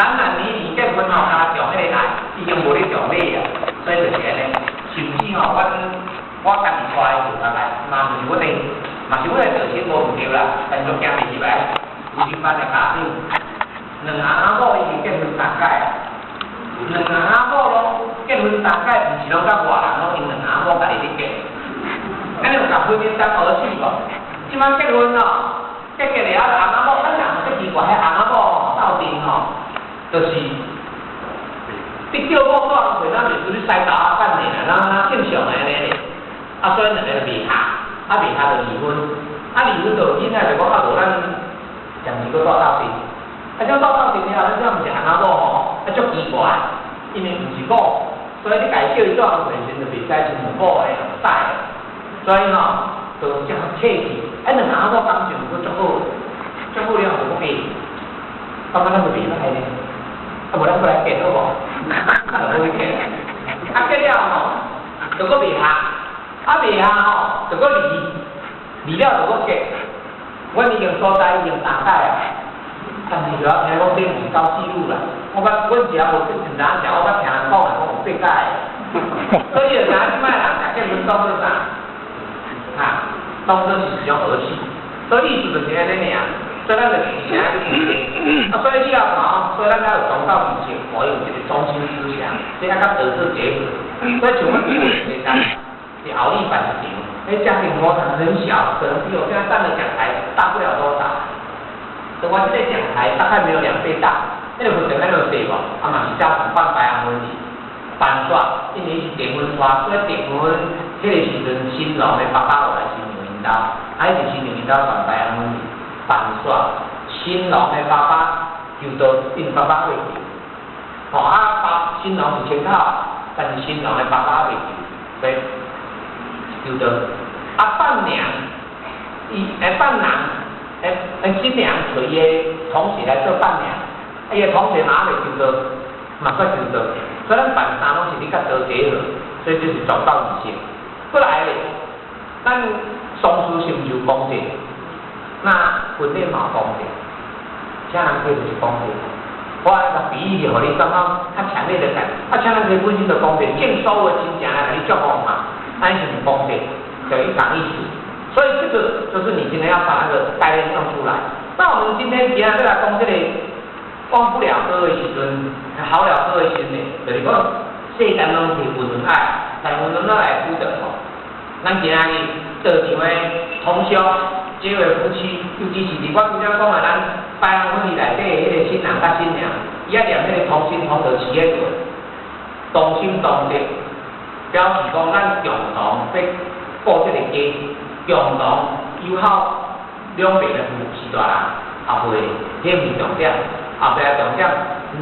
男男女女結婚吼，敢若重彼個愛，已經無咧重禮啊，所以就是按呢。甚至吼，阮我家己帶的時大概嘛毋是阮的，嘛是阮的特色無毋對啦，但是都行袂入來。有一般的家長，兩翁仔某已經結婚三擺啊，兩翁仔某攏結婚三擺，毋是攏佮外人攏𪜶兩翁仔某家己咧結。按呢有共婚姻當兒戲無？這擺結婚哦，結結了翁仔某，咱人足奇怪，彼翁仔某吼鬥陣吼，就是你叫某帶工課，咱袂出去洗頭仔等咧啦，咱咱正常的按呢咧。啊，所以兩个就袂合，啊袂合就離婚，啊離婚就囡仔就講啊無咱暫時閣住鬥陣，啊這住鬥陣了後，咱這毋是翁仔某吼，啊足奇怪，因為毋是某，所以你家己叫伊帶工課時陣就袂使像某的使，所以吼就這樣客氣，啊兩翁仔某感情閣足好，足好了後就閣變，感覺咱就袂歹呢，啊無咱閣來結好無？啊就好去結，啊結了吼，就閣袂合。啊袂合吼，就閣離，離了就閣結。阮已經所在已經三擺啊，但是就聽講這毋是搞記錄啦。我捌，阮是也無真知影，我捌聽人講的，講有八擺。所以就知影這擺人若結婚當做啥？哈，當做是一種兒戲。所以意思就是按呢爾，所以咱就是啥？啊，所以你也看哦，所以咱才有宗教儀式，我有一個中心思想，這愛佮道做結合。所以像阮舊的是後禮拜一場，彼家庭佛堂很小，可能比我現在站的講台大不了多少。我這個講台大概沒有2倍大，那個佛堂那個細無？啊嘛是才主辦白紅婚禮，辦煞，因為是訂婚花，所以訂婚彼個時陣，新郎的爸爸有來新娘𪜶兜，啊，彼是新娘𪜶兜辦白紅婚禮，辦煞，新郎的爸爸求到𪜶爸爸過去，吼啊爸新郎是清口，但是新郎的爸爸袂求，所以求到。啊伴娘，伊欸伴郎，欸欸新娘揣伊的同學來做伴娘，啊伊的同學嘛猶未求到，嘛煞求到，所以咱辦三攏是咧佮道結合，所以這是宗教儀式。過來咧，咱喪事是毋是有公祭？那婚禮嘛有公祭，請人客就是公祭。我按呢比喻，予你感覺較強烈的感覺。啊，請人客本身就公祭，敬所有的親情來共你祝福嘛，按呢是毋是公祭？就一講意思。所以這個就是你今天要把那個概念弄出來。那我們今天今仔欲來講這個忘不了歌的時陣，好了歌的時陣呢，就是講世間攏是溫溫愛，但溫溫愛的苦的吼。咱今仔日道場的同修，這位夫妻，尤其是佇我拄才講的咱拜婚禮內底彼個新郎佮新娘，伊愛念彼個同心同德齊個文，同心同德，表示講咱共同欲顧這個家，共同友好兩邊的父是大人，後輩，彼毋是重點，後壁重點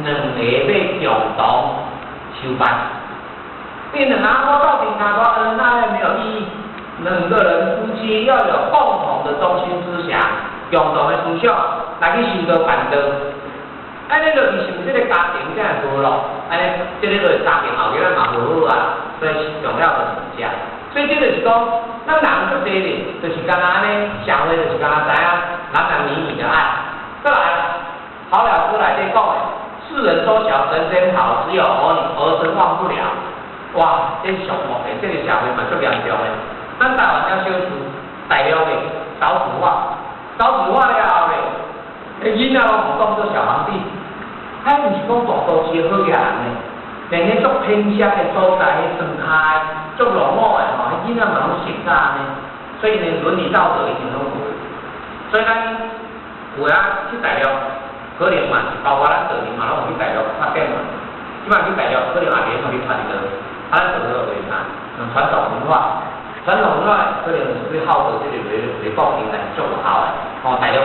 兩个欲共同相伴。你兩翁仔某鬥陣相愛恩愛沒有意義。兩個人夫妻要有共同的中心思想，共同的思想來去修道辦道。按呢落去想這個家庭才會和樂，按呢這个落家庭後日嘛和好啊，所以重要就是這。所以這就是講，咱人足濟咧，就是敢若按呢，社會就是敢若知影男男女女的愛。再來，好了歌內底講的，世人說曉神仙好，只有兒女兒孫忘不了。哇，這是上惡的，這個社會嘛足嚴重的。咱台灣遮小事，大陸的少子化，少子化了後咧，彼囡仔攏毋當做小皇帝，彼毋是講大都市的好額人呢，連彼足偏鄉的所在，彼莊跤的足落伍的吼，彼囡仔嘛攏熟甲按呢，所以呢，倫理道德已經攏無。所以咱有影去大陸，可能嘛是包括咱道場嘛，攏有去大陸發展嘛。這擺去大陸可能也袂用去傳道，啊，咱道學袂啥，用傳統文化，傳統文化可能是對孝道這個來來講，應該是足有效的，吼，大陸。